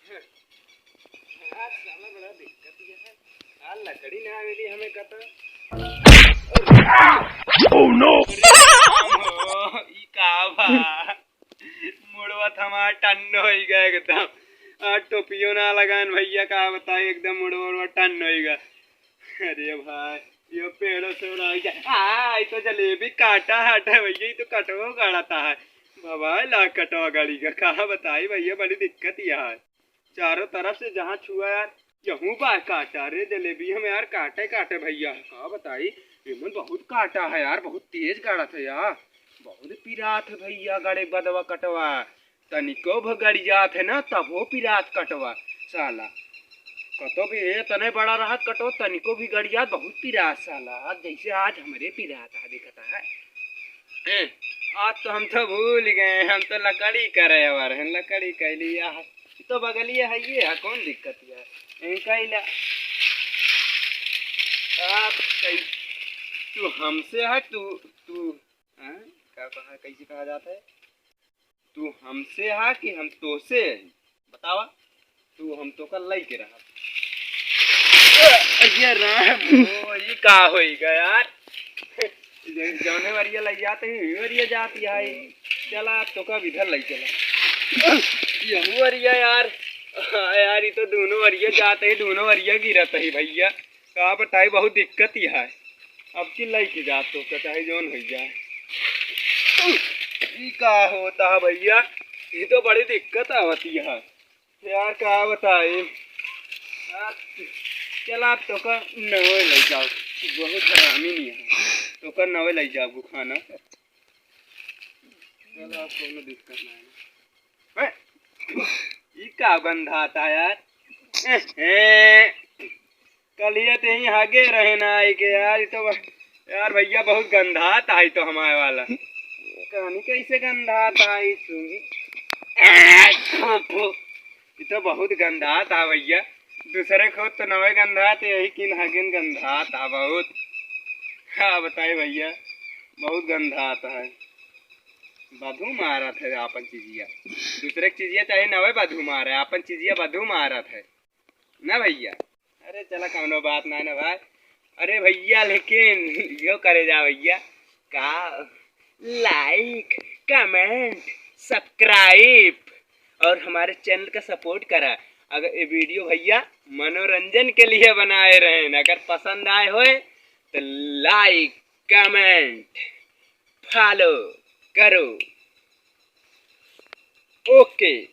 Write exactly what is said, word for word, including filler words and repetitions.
आज साला बड़ा दिक्कत ये है। आज लकड़ी ना मिली हमें कतो। Oh no! ई का बा? मुड़वा त हमार टन्न होइगा एकदम। आ टोपियो ना लगाएन भइया, का बताई, एकदम मुड़वा, मुड़वा टन्न होइगा। अरे भाई, यो पेड़ो से उड़ाई जा। आ, ई तो जलेबी काटा हट है भइया, ई तो कटवो गड़ता है। बाबा, ला कटवा गड़ी का, का बताई भइया, बड़ी दिक्कत ये है। चारों तरफ से जहाँ छुआ यार, यहूँ बा काटा। रे जलेबी हम यार काटे काटे भइया, का बताई, एमन बहुत काटा है यार, बहुत तेज गाड़त है यार, बहुत पिरात है भइया गड़े बदवा कटवा। तनिको भी गड़ियात है ना, तबो पिरात कटवा साला। कतो भी ए तने बड़ा रहत कटो, तनिको भी गड़ियात बहुत पिरात साला। आज जैसे आज हमरे पिरात है, देखता है। ए, आज तो हम तो भूल गए, हम तो लकड़ी करे आवर हैं, लकड़ी कैली। यह तो बगलिए है, ये है, कौन दिक्कत है? यहीं कैला। आप कै-, तू हमसे है, तू, तू, हाँ? का कहा, कैसे कहा जाता है? तू हमसे हा कि हम तोसे हई? बतावा, तू हम तोका लइके रहा। अरे राम, ओ, ई का होइगा यार? जौने वरिया लइ जात ही, वही वरिया जात ही। चला, तोका अब इधर लइ चला। यहू वरिया यार, हाँ यार, ई तो दोनों वरिया जात ही, दोनों वरिया गिरत ही भइया। का बताई, बहुत दिक्कत ही है। अब की लइके जा तो का चाहे जौन होइ जाए। ई का होता है भइया, ई तो बड़ी दिक्कत आवती है यार, का बताई। आ, चला, अब तोका नवे लइ जाओ, बहुत हरामी नहीं है, तोका नवे लइ जाओ खाना। चला, अब कोनो दिक्कत नहीं है। हैं? ई का गंधाता यार? एहे। कलिया ते ही हागे रहे ना आई के यार, ई तो ब-, यार भइया बहुत गंधात आई तो हमारे वाला। कहानी कैसे गंधात आई सुनी? ए, फू, फू। ई तो बहुत गंधात आ भइया। दूसरे को तो नवे गंधात, यही किन हागिन गंधात आ बहुत। का बताई भइया, बहुत गंधात है। बधू मारत है आपन चीजिया। दूसरे के चीजिया चाहे नवे बधू मारे, आपन चीजिया बधू मारत है। ना भइया? अरे चला, कौनो बात ना, ना भाई। अरे भइया, लेकिन यो करे जा भइया, का like, comment, subscribe और हमारे channel का support करा। अगर ये video भइया मनोरंजन के लिए बनाए रहे, अगर पसंद आए होए तो like, comment, follow करो। OK।